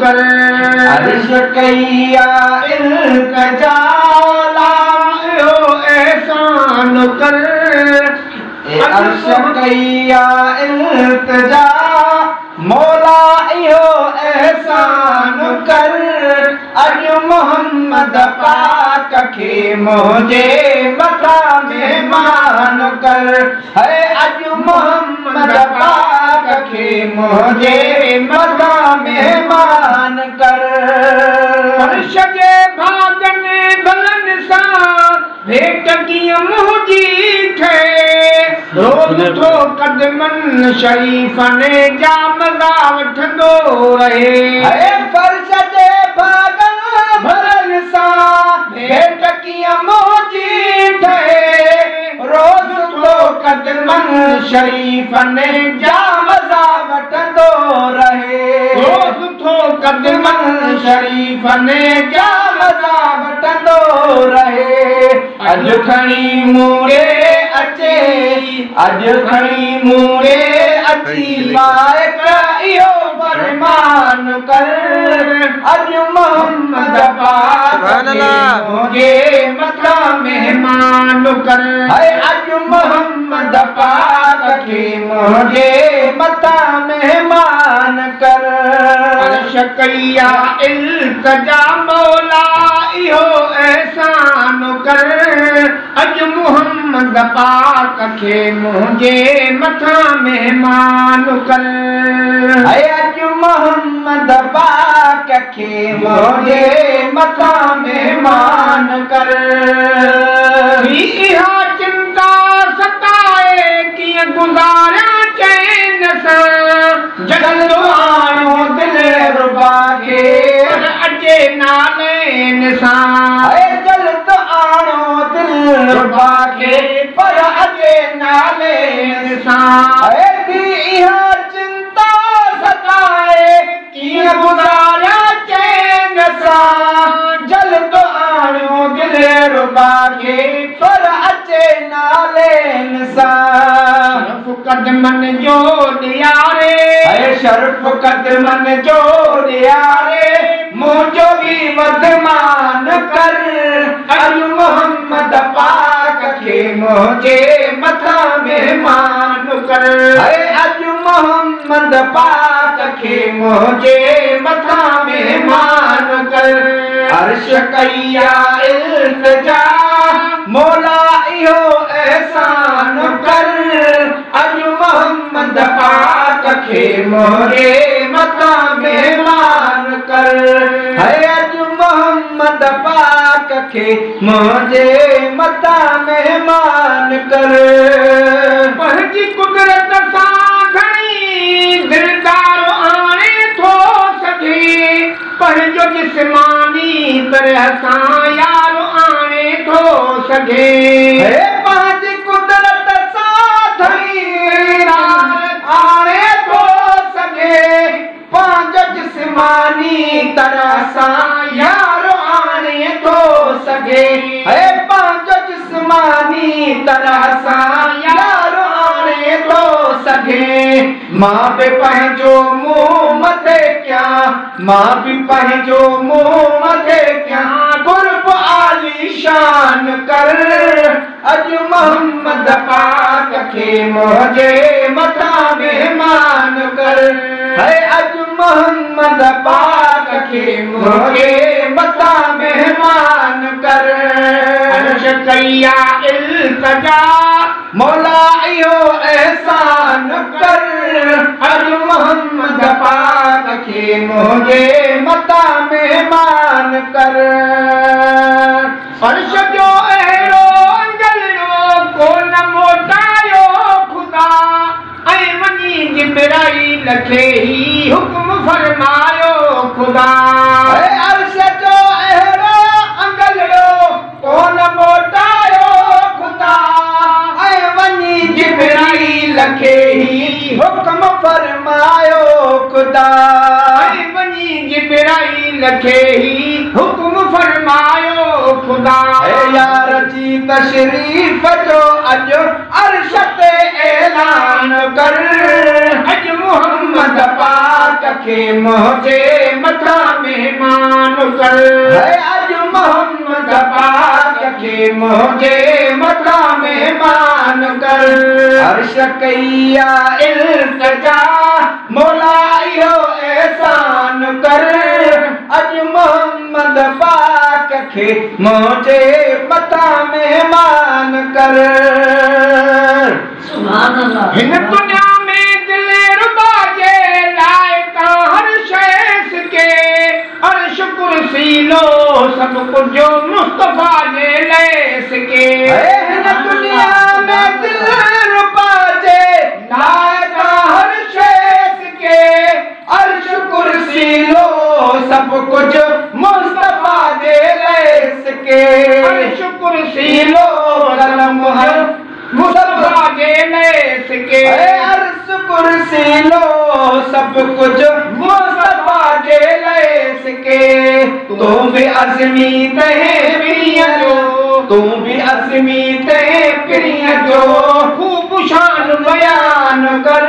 कर। अर्श कई आहे इल्तिजा इहो अहसान कर। अर्श कई आहे इल्तिजा मौला इहो अहसान कर। अॼु मोहम्मद पाक खे मुंहिंजे मथां महिमान कर। है अॼु मोहम्मद पाक खे मुंहिंजे मथां महिमान कर। फर्श जे भागनि भलनि सां भेट कीअं मुंहिंजी ठहे। रोज़ थो कदमनि शरीफ़नि जा मज़ा वठंदो रहे। है फर्श जे भागनि भलनि सां भेट कीअं मुंहिंजी ठहे। रोज़ थो कदमनि शरीफ़नि जा मज़ा वठंदो रहे। रोज़ थो कदमनि शरीफ़नि जा मज़ा वठंदो रहे। अॼु खणी मूं ॾे अचे, अॼु खणी मूं ॾे अची माइक इहो फरमान कर। अॼु मोहम्मद पाक मुंहिंजे मथां महिमान कर। है अॼु मोहम्मद पाक खे मुंहिंजे मथां महिमान कर। अर्श कई आहे इल्तिजा मौला इहो अहसान कर। अॼु मोहम्मद पाक खे मुंहिंजे मथां महिमान कर। है अॼु मोहम्मद पाक खे मुंहिंजे मथां महिमान कर। इहा चिंता सताए कीअं गुज़ारियां चैन सां। जल्द आणो दिलरुबा खे पर अचे नाले सां। है जल्द आणो दिलरुबा खे पर अचे नाले सां। है थी इहा चिंता सताए कीअं गुज़ारियां चैन सां। जल्द आणो दिलरुबा खे पर अचे नाले सां। शर्फ कदमनि जो ॾियारे, है शर्फ कदमनि जो ॾियारे मुंहिंजो बि वधमान कर। अॼु मोहम्मद पाक खे मुंहिंजे मथां महिमान कर। है अॼु मोहम्मद पाक खे मुंहिंजे मथां महिमान कर। अर्श कई आहे इल्तिजा मौला इहो अहसान कर। अॼु मोहम्मद पाक खे मुंहिंजे मथां महिमान कर। है अॼु मोहम्मद पाक खे मुंहिंजे मथां महिमान कर। पंहिंजी कुदरत सां घणी दिलदार आणे थो सघे। पंहिंजो जिस्मानी तरह सां यार आणे थो सघे। हे पंहिंजी कुदरत सां धणी आणे थो सघे। पंहिंजो जिस्मानी तरह सां यार आणे थो सघे। हे पंहिंजो जिस्मानी तरह सां यार आणे थो सघे। मां बि पंहिंजो मुंहुं मथे कयां, मां बि पंहिंजो मुंहुं मथे कयां कुर्ब आलीशान कर। अॼु मोहम्मद पाक खे मुंहिंजे मथां महिमान कर। है अॼु मोहम्मद पाक खे मुंहिंजे मथां महिमान कर। अर्श कई आहे इल्तिजा मौला इहो अहसान कर। अॼु मोहम्मद पाक खे मुंहिंजे मथां महिमान कर। फर्श जो अहिड़ो अंगलड़ो कोन मोटायो खुदा। ऐं वञी जिब्राईल खे ही हुकुम फरमायो खुदा। अर्श जो अहिड़ो अंगलड़ो कोन मोटायो खुदा। ऐं वञी जिब्राईल खे ही हुकुम फरमायो खुदा। ऐं वञी जिब्राईल खे ही हुकुम फरमायो खुदा। यार जी तशरीफ जो अॼु अर्श ते ऐलान कर। अॼु मोहम्मद पाक खे मुंहिंजे मथां महिमान कर। अॼु मोहम्मद पाक खे मुंहिंजे मथां महिमान कर। अर्श कई आहे इल्तिजा मौला इहो एहसान कर। अॼु मोहम्मद पाक खे मुंहिंजे मथां महिमान कर। हिन दुनिया में दिल रुबा जे लाइ तां हर शइ सिके। अर्श कुर्सी लो सभु कुझु मुस्तफ़ा जे लाइ सिके। हिन दुनिया में दिल रुबा जे लाइ तां हर शइ सिके। अर्श कुर्सी लो सभु कुझु मुस्तफ़ा जे लाइ सिके। अर्श कुर्सी लो कलम हर मुस्तफ़ा जे लाइ सिके। अर्श कुर्सी लो सभु कुझु मुस्तफ़ा जे लाइ सिके। तूं बि अज़मी तंहिं पीरीअ जो, तूं बि अज़मी तंहिं पीरीअ जो ख़ूब शान बयान कर।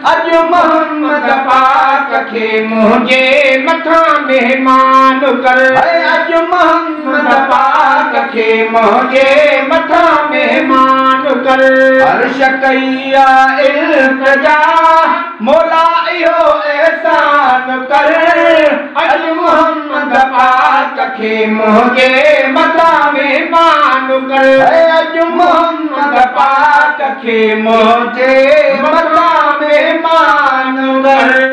अॼु मोहम्मद पाक खे मुंहिंजे मथां महिमान कर। अॼु मोहम्मद पाक खे मुंहिंजे मथां महिमान कर। अर्श कई आहे इल्तिजा मौला इहो एहसान कर। अॼु मोहम्मद पाक खे मुंहिंजे मथां महिमान कर। अॼु मोहम्मद पाक खे मुंहिंजे मथां महिमान कर।